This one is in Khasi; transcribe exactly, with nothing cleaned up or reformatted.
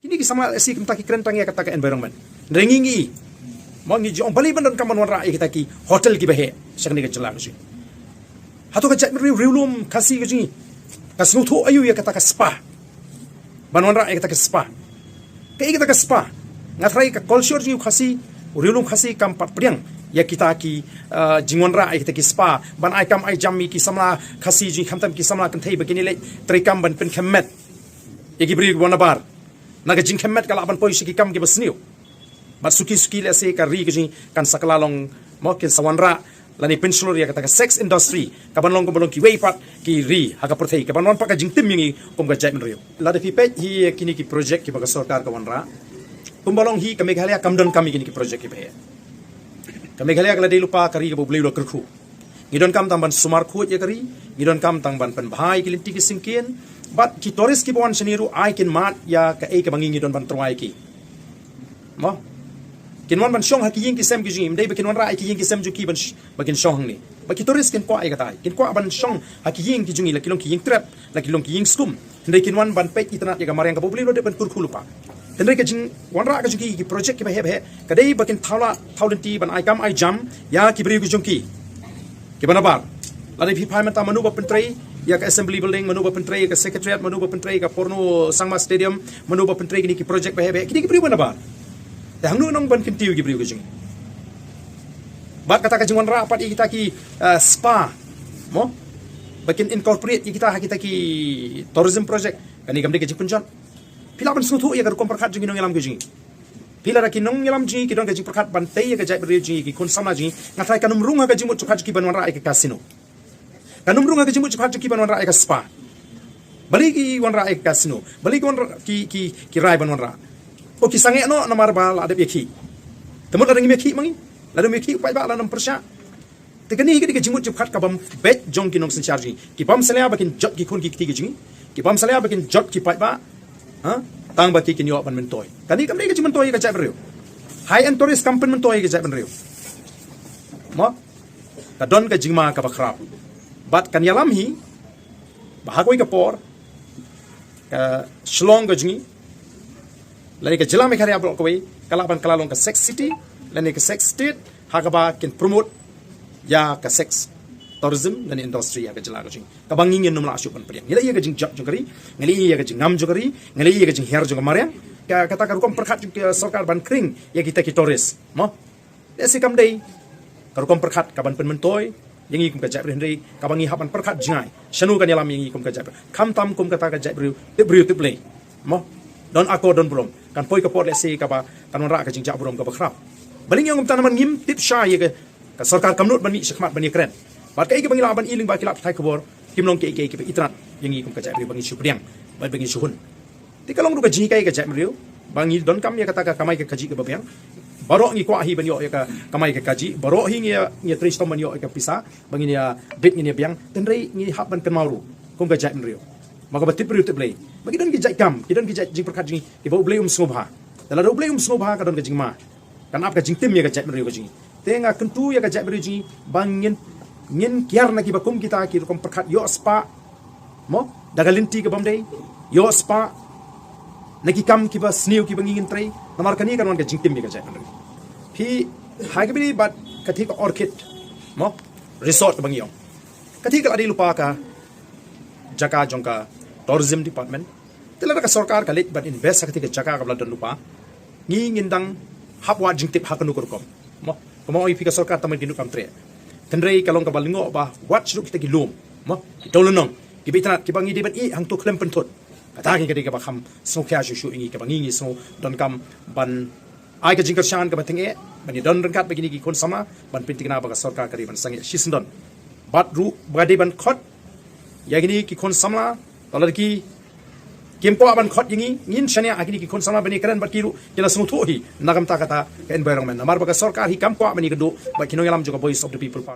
Kine ki samla lehse kumta ki kren tang ïa kata ka environment. Hynrei ngi ngi, mo, ngi ju ong balei ban donkam ban wanrah ïa kita ki hotel kiba heh sha kane ka jylla ka jong ngi. Hato ka jaitbynriew riewlum Khasi ka jong ngi ka sngewthuh aïu ïa kata ka spa? Ban wanrah ïa kata ka spa. Kaei kata ka spa? Nga tharai ka culture jong ngi u Khasi, u riewlum Khasi kam pat pdiang ïa kita ki, eh, jingwanrah ïa kita ki spa ban ai kam ai jam ïa ki samla Khasi jong ngi, khamtam ki samla kynthei ba kin ïaleh treikam ban pynkhem met ïa ki briew kiba nabar na ka jingkhem met ka lah ban poi sha ki kam kiba sniew. Bad suki suki lehse ka ri ka jong ngi kan sa kylla long, mo, kin sa wanrah lane pynshlur ïa kata ka sex industry kaban long kumba long kiwei pat ki ri ha ka pyrthei, kaban wan pat ka jingtim ïa ngi kum ka jaitbynriew. Lada phi peit hi ïa kine ki project kiba ka sorkar ka wanrah, kumba long hi ka Meghalaya kam donkam ïa kine ki project kiba heh. Ka Meghalaya ka la dei lypa ka ri kaba U Blei u la kyrkhu. Ngi donkam tang ban sumar khuid ïa ka ri, ngi donkam tang ban pynbha ïa ki lynti ki syngkien. Bad ki tourist kiba wan shane ruh ai kin mad ïa kaei kaba ngi ngi don ban tyrwa ïa ki. Mo, kin wan ban shong ha ki ïing ki sem ki jong ngi, ym dei ba kin wanrah ïa ki ïing ki sem jong ki ban sh-, ba kin shong hangne. Ba ki tourist kin kwah ïa kata, kin kwah ban shong ha ki ïing ki jong ngi, la ki long ki ïing trep, la ki long ki ïing skum. Hynrei kin wan ban peit itynnad ïa ka mariang kaba U Blei u la dep ban kyrkhu lypa. Hynrei ka jingwanrah ka jong ki, ki project kiba heh ba heh ka dei ba kin thaw la thaw lynti ban ai kam ai jam ïa ki briew ki jong ki kiba nabar. Lada phi phai mynta mano ba pyntrei ïa ka assembly building, mano ba pyntrei ïa ka secretariat, mano ba pyntrei ïa ka Purno Sangma Stadium, mano ba pyntrei kine ki project ba heh ba heh, kine ki briew ba nabar. Te hangno nong ban kyntiew ïa ki briew ki jong ngi? Bad kata ka jingwanrah pat ïa kita ki, eh, spa, mo, ba kin incorporate ïa kita ha kita ki tourism project, kane kam dei ka jingpynjot. Phi lah ban sngewthuh ïa ka rukom pyrkhat jong ki nongïalam ki jong ngi. Phi lah, da ki nongïalam jong ngi ki don ka jingpyrkhat ban tei ïa ka jaitbynriew jong ngi, ki khun samla jong ngi, nga tharai kan ym rung ha ka jingmut jingpyrkhat jong ki ban wanrah ïa ka casino. Kan ym rung ha ka jingmut jingpyrkhat jong ki ban wanrah ïa ka spa. Balei ki wanrah ïa ka casino? Balei ki wanrah, ki, ki, ki rai ban wanrah? O, ki sangeh noh namar ba la dep ïakhih. Te mut lada ngim ïakhih ma ngi, lada ngim ïakhih u paidbah la nym pyrshah. Te kane hi ka dei ka jingmut jingpyrkhat kabym beit jong ki nongsynshar jong ngi, ki bym salia ba kin jot ki khun ki kti ki jong ngi, ki bym salia ba kin jot ki paidbah. Ha? Tang ba ki kin ïoh ban myntoi. Kane kam dei ka jingmyntoi ïa ka jaitbynriew. High-end tourist kam pynmyntoi ïa ka jaitbynriew. Mo, ka don ka jingma kaba khraw. Bad kan ïalam hi ba ha kawei ka por ka Shillong ka jong ngi, lane ka jylla Meghalaya baroh kawei, ka lah ban kylla long ka sex city lane ka sex state, ha kaba kin promote ïa ka sex tourism lane industry ha ka jylla ka jong ngi, kaba ngi ngin ym lah shuh ban pdiang. Ngi la ïohi ïa ka jingjop jong ka ri, ngi la ïohi ïa ka jingnam jong ka ri, ngi la ïohi ïa ka jinghiar jong ka mariang. Ka, kata ka rukom pyrkhat jong ka sorkar ban khring ïa kita ki tourist, mo. Lehse kam dei ka rukom pyrkhat kaban pynmyntoi ïa ngi kum ka jaitbynriew, hynrei kaba ngi hap ban pyrkhat jngai, shano kan ïalam ïa ngi kum ka jaitbynriew, khamtam kum kata ka jaitbynriew tip briew tip Blei. Mo, don akor don burom, kan poi ka por lehse kaba kan wanrah ka jingjah burom kaba khraw. Balei ngi ong kumta? Namar ngim tip shai ïa ka, ka sorkar kam nud ban mih shakhmat ban ïakren. Bad kaei kaba ngi lah ban ïohi lyngba ki lad pathai khubor kim long kiei kiei kiba itynnad ïa ngi kum ka jaitbynriew ba ngin shu pdiang bad ba ngin shu hun. Te ka long ruh ka jinghikai ka jaitbynriew ba ngi donkam ïa kata ka kamai ka kajih kaba biang. Baroh ngi kwah hi ban ïoh ïa ka kamai ka kajih, baroh hi ngi ïa, ngi ïa trei shitom ban ïoh ïa ka pisa ba ngin ïa bit, ngin ïa biang. Hynrei ngi hap ban kynmaw ruh kum ka jaitbynriew ba kaba tip briew tip Blei, ba ki don ki jait kam, ki don ki jait jingpyrkhat jong ngi kiba U Blei um sngewbha. Te lada U Blei um sngewbha ka don ka jingma, kan ap ka jingtim ïa ka jaitbynriew ka jong ngi. Te nga kyntu ïa ka jaitbynriew jong ngi ba ngin, ngin kiar na kiba kum kita ki rukom pyrkhat ïoh spah, mo, da ka lynti kabym dei, ïoh spah na ki kam kiba sniew kiba ngi ngin trei. Namar kane kan wan ka jingtim ïa ka jaitbynriew. Phi, ha kaba ïadei bad kata ka Orchid, mo, Resort kaba ngi ong, kata ka la dei lypa ka jaka jong ka Tourism Department. Te lada ka sorkar ka leit ban invest ha kata ka jaka kaba la don lypa, ngi ngin dang hap wad jingtip ha kano ka rukom, mo. Kumba ong ïa phi, ka sorkar tang ban kynduh kam treh. Hynrei ka long kaba lyngngoh ba wat shuh ruh kita ki lum, mo, ki dewlynnong kiba itynnad kiba ngi dei ban ïeh hangto khlem pynthut. Kata ka dei kaba kham sngewkhia shuh shuh ïa ngi, kaba ngi ngi sngew donkam ban ai ka jingkyrshan kaba tyngeh ban ïadon ryngkat bad kine ki khun samla ban pynthikna ba ka sorkar ka dei ban sangeh shisyndon. Bad ruh ba ka dei ban khot ïa kine ki khun samla, te lada ki, kim kwah ban khot ïa ngi, ngin shaniah ha kine ki khun samla ban ïakren bad ki ruh, ki la sngewthuh hi na ka bynta kata ka environment. Namar ba ka sorkar hi kam kwah ban ïakynduh bad ki nongïalam jong ka Voice of the People Party.